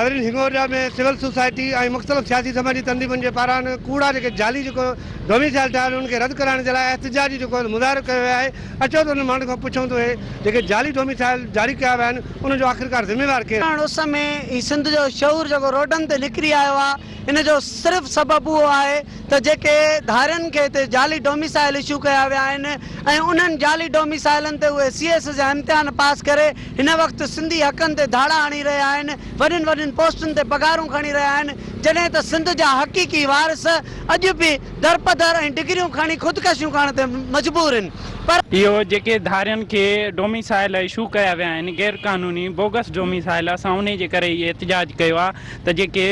ناظرين Hingorja ۾ civil society ۽ مختلف سياسي سماجي تنظيمن جي پاران ڪوڙا جيڪي جعلي جيڪو ڊوميسائل ٺاهيل آهن انهن کي رد ڪرائڻ جي لاء احتجاجي جيڪو مظاهرو ڪيو ويو آهي اچو ته انهن ماڻهن کان پڇون ته اهي جيڪي جعلي ڊوميسائل جاري ڪيا ويا آهن انهن جو آخرڪار ذميوار ڪير آهي؟ هاڻ اس ۾ هي سنڌ جو شعور جيڪو روڊن تي نڪري آيو آهي ان جو صرف سبب اهو آهي ته جيڪي ڌارين کي هتي جعلي ڊوميسائل اشو ڪيا ويا آهن ۽ انهن جعلي ڊوميسائلن تي اهي سي ايس جا امتحان پاس ڪري هن وقت سنڌي حقن تي ڌاڙا هڻي رهيا آهن، وڏين وڏين پوسٽن تي پگهارون کڻي رهيا آهن، جڏهن ته سنڌ جا حقيقي وارث اڄ به درپدر ۽ ڊگريون کڻي خودڪشيون ڪرڻ تي مجبور آهن پر. اهو جيڪي ڌارين کي ڊوميسائل اشو ڪيا ويا آهن غير قانوني بوگس ڊوميسائل اسان انهي جي ڪري هي احتجاج ڪيو آهي ته جيڪي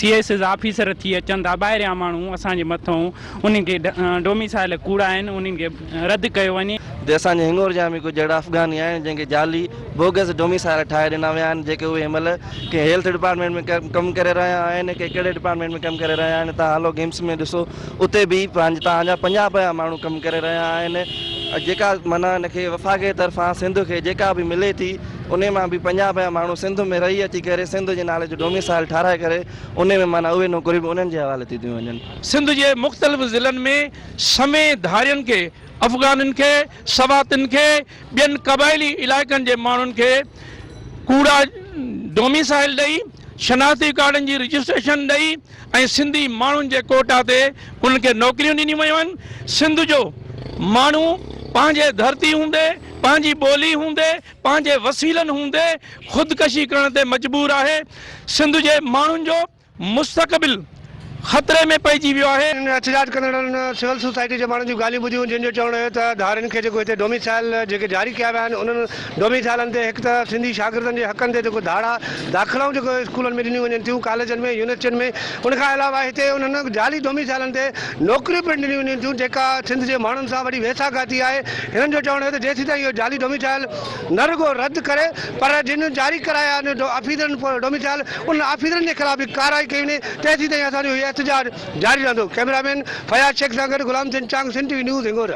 سي ايس ايز آفيسر ٿي اچن ٿا ٻاهريان ماڻهو اسان جي مٿئون انهن کي ڊوميسائل ڪوڙا آهن انهن کي رد ڪيو وڃي. هتي اسان جي هنڱورجا ۾ ڪجهه اهڙا افغاني آهن جن کي جعلي بوگس ڊوميسائل ٺاهي ڏنا ويا آهن جيڪي اهي هن مهل ڪنهن هيلٿ ڊپارٽمينٽ ۾ ڪم ڪري رهيا آهن ڪي ڪهڙي ڊپارٽمينٽ ۾ ڪم ڪري رهيا آهن تان هلو گيمس ۾ ڏسو اتي به پنهنجي تان جا پنجاب جا ماڻهو ڪم ڪري رهيا آهن جيڪا معنيٰ هن کي وفاق جي طرفان سنڌ کي جيڪا به ملي ٿي انهي مان به پنجاب جا ماڻهو سنڌ ۾ رهي اچي ڪري سنڌ جي نالي جو ڊوميسائل ٺاهرائي ڪري انهي ۾ معنيٰ اهي نوڪريون به انهن جي حوالي ٿي ٿيون وڃن. سنڌ جي مختلف ضلعن ۾ سوين ڌارين کي، افغانين کي، سواتين کي، ٻين قبائلي علائقن جي ماڻهن کي ڪوڙا ڊوميسائل ڏئي، شناختي ڪارڊن جي رجسٽريشن ڏئي ۽ سنڌي ماڻهن جي ڪوٽا تي انهن کي نوڪريون ڏنيون ويون آهن. سنڌ جو ماڻهو پنهنجي ڌرتي هوندي، پنهنجي ٻولي هوندي، پنهنجي وسيلن هوندي خودڪشي ڪرڻ تي مجبور آهي. سنڌ جي ماڻهن جو مستقبل خطري ۾ پئجي ويو آهي. انهن احتجاج ڪندڙن سول سوسائٽي جي ماڻهن جون ڳالهيون ٻڌيون جن جو چوڻ هيو ته ڌارين کي جيڪو هتي ڊوميسائل جيڪي جاري ڪيا ويا آهن انهن ڊوميسائلن تي هڪ ته سنڌي شاگردن جي حقن تي جيڪو ڌاڙا داخلائون جيڪو اسڪولن ۾ ڏنيون وڃن ٿيون ڪاليجن ۾ يونيورسٽين ۾ ان کان علاوه هتي انهن جعلي ڊوميسائلن تي نوڪريون پڻ ڏنيون وڃن ٿيون جيڪا سنڌ جي ماڻهن سان وڏي ويساهه گهاتي آهي هنن جو چوڻ هيو ته جيسيتائين اهو جعلي ڊوميسائل نه رڳو رد ڪري پر جن جاري ڪرايا آهن آفيسرن ڊوميسائل انهن آفيسرن جي خلاف به ڪارروائي ڪئي وڃي تيسيتائين اسان جو هي احتجاج جاري رهندو ڪئميرا مين فياض شيخ سان گڏ Ghulam Hussain Chang Sindh T V news Hingorja.